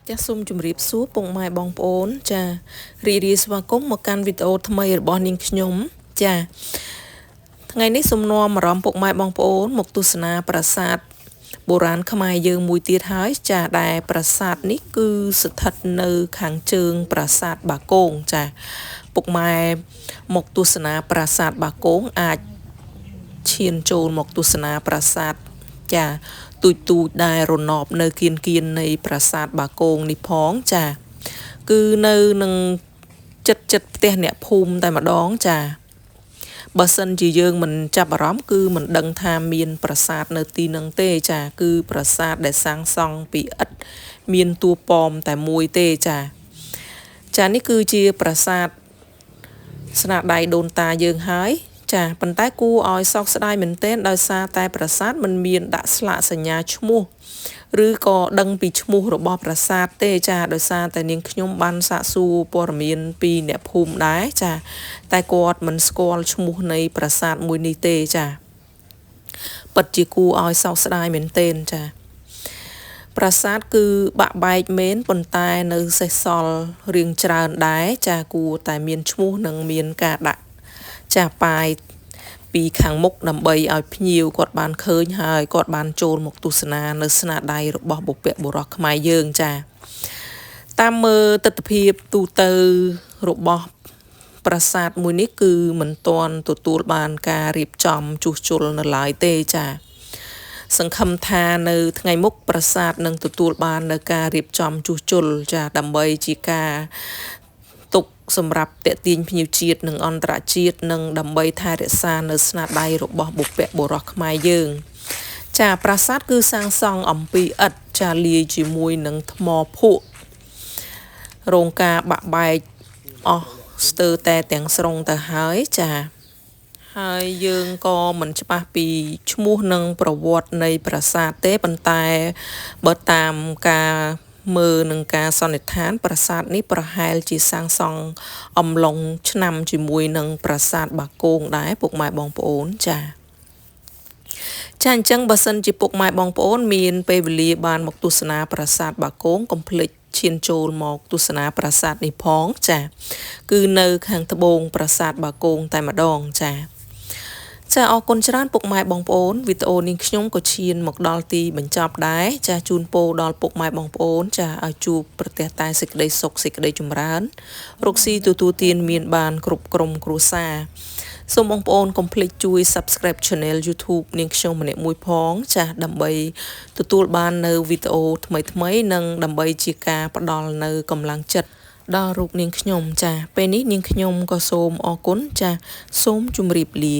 ចាសសូមជម្រាបសួរពុកម៉ែបងប្អូនចារីករាយស្វាគមន៍មកកាន់វីដេអូថ្មីរបស់នាងខ្ញុំចាថ្ងៃនេះសូមនាំអារម្មណ៍ពុកម៉ែបងប្អូនមកទស្សនាប្រាសាទបុរាណខ្មែរយើងមួយទៀតហើយចាដែលប្រាសាទនេះគឺស្ថិតនៅខាងជើងប្រាសាទបាគងចាពុកម៉ែមកទស្សនាប្រាសាទបាគងអាចឈានចូលមកទស្សនាប្រាសាទចាទូចទូចដែលរណបនៅគៀនគៀននៃប្រាសាទបាគងនេះផងចាគឺនៅនឹងចិត្តចិត្តផ្ទះអ្នកភូមិតែម្ដងចាបើសិនជាយើងមិនចាប់អារម្មណ៍គឺមិនដឹងថាមានប្រាសាទនៅទីនឹងទេចាគឺប្រាសាទដែលសាងសង់ពីឥដ្ឋមានតួប៉មតែមួយទេចាចានេះគឺជាប្រាសាទស្នាដៃដូនតាយើងហើយចាប៉ុន្តែគួរឲ្យសោកស្ដាយមែនទែនដោយសារតែប្រាសាទមិនមានដាក់ស្លាកសញ្ញាឈ្មោះឬក៏ដឹងពីឈ្មោះរបស់ប្រាសាទទេចាដោយសារតែនាងខ្ញុំបានសាកសួរព័ត៌មានពីអ្នកភូមិដែរចាតែគាត់មិនស្គាល់ឈ្មោះនៃប្រាសាទមួយនេះទេចាពិតជាគួរឲ្យសោកស្ដាយមែនទែនចាប្រាសាទគឺបាក់បែកមែនប៉ុន្តែនៅសេសសល់រៀងច្រើនដែរចាគួរតែមានឈ្មោះនិងមានការដាក់ចាប៉ាយពីខាងមុខដើម្បីឲ្យភ្ញៀវគាត់បានឃើញហើយគាត់បានចូលមកទស្សនានៅស្នាដៃរបស់បុព្វបុរសខ្មែរយើងចាតាមមើលទិដ្ឋភាពទូទៅរបស់ប្រាសាទមួយនេះគឺមិនទាន់ទទួលបានការរៀបចំជួសជុលនៅឡើយទេចាសង្ឃឹមថានៅថ្ងៃមុខប្រាសាទនឹងទទួលបាននៅការរៀបចំជួសជុលចាដើម្បីជាការទុកសម្រាប់ទាក់ទាញភ្ញៀវជាតិនិងអន្តរជាតិនិងដើម្បីថែរក្សានៅស្នាដៃរបស់បុព្វបុរសខ្មែរយើងចាប្រាសាទគឺសាងសង់អំពីឥដ្ឋចាលាយជាមួយនឹងថ្មភក់រងការបាក់បែកអស់ស្ទើរតែទាំងស្រុងទៅហើយចាហើយយើងក៏មិនច្បាស់ពីឈ្មោះនិងប្រវត្តិនៃប្រាសាទទេប៉ុន្តែបើតាមការមើលនឹងការសន្និដ្ឋានប្រាសាទនេះប្រហែលជាសាងសង់អំឡុងឆ្នាំជាមួយនឹងប្រាសាទបាគងដែរពុកម៉ែបងប្អូនចាចាអញ្ចឹងបើសិនជាពុកម៉ែបងប្អូនមានពេលវេលាបានមកទស្សនាប្រាសាទបាគងកុំភ្លេចឈានចូលមកទស្សនាប្រាសាទនេះផងចាគឺនៅខាងត្បូងប្រាសាទបាគងតែម្ដងចាចាអរគុណច្រើនពុកម៉ែបងប្អូនវីដេអូនេះខ្ញុំក៏ឈានមកដល់ទីបញ្ចប់ដែរចាជូនពរដល់ពុកម៉ែបងប្អូនចាឲ្យជួបប្រទះតែសេចក្តីសុខសេចក្តីចម្រើនរកស៊ីទទួលទានមានបានគ្រប់ក្រុមគ្រួសារសូមបងប្អូនកុំភ្លេចជួយ Subscribe Channel YouTube នាងខ្ញុំម្នាក់មួយផងចាដើម្បីទទួលបាននៅវីដេអូថ្មីៗនិងដើម្បីជាការផ្ដល់នៅកម្លាំងចិត្តដល់រូបនាងខ្ញុំចាពេលនេះនាងខ្ញុំក៏សូមអរគុណចាសូមជម្រាបលា។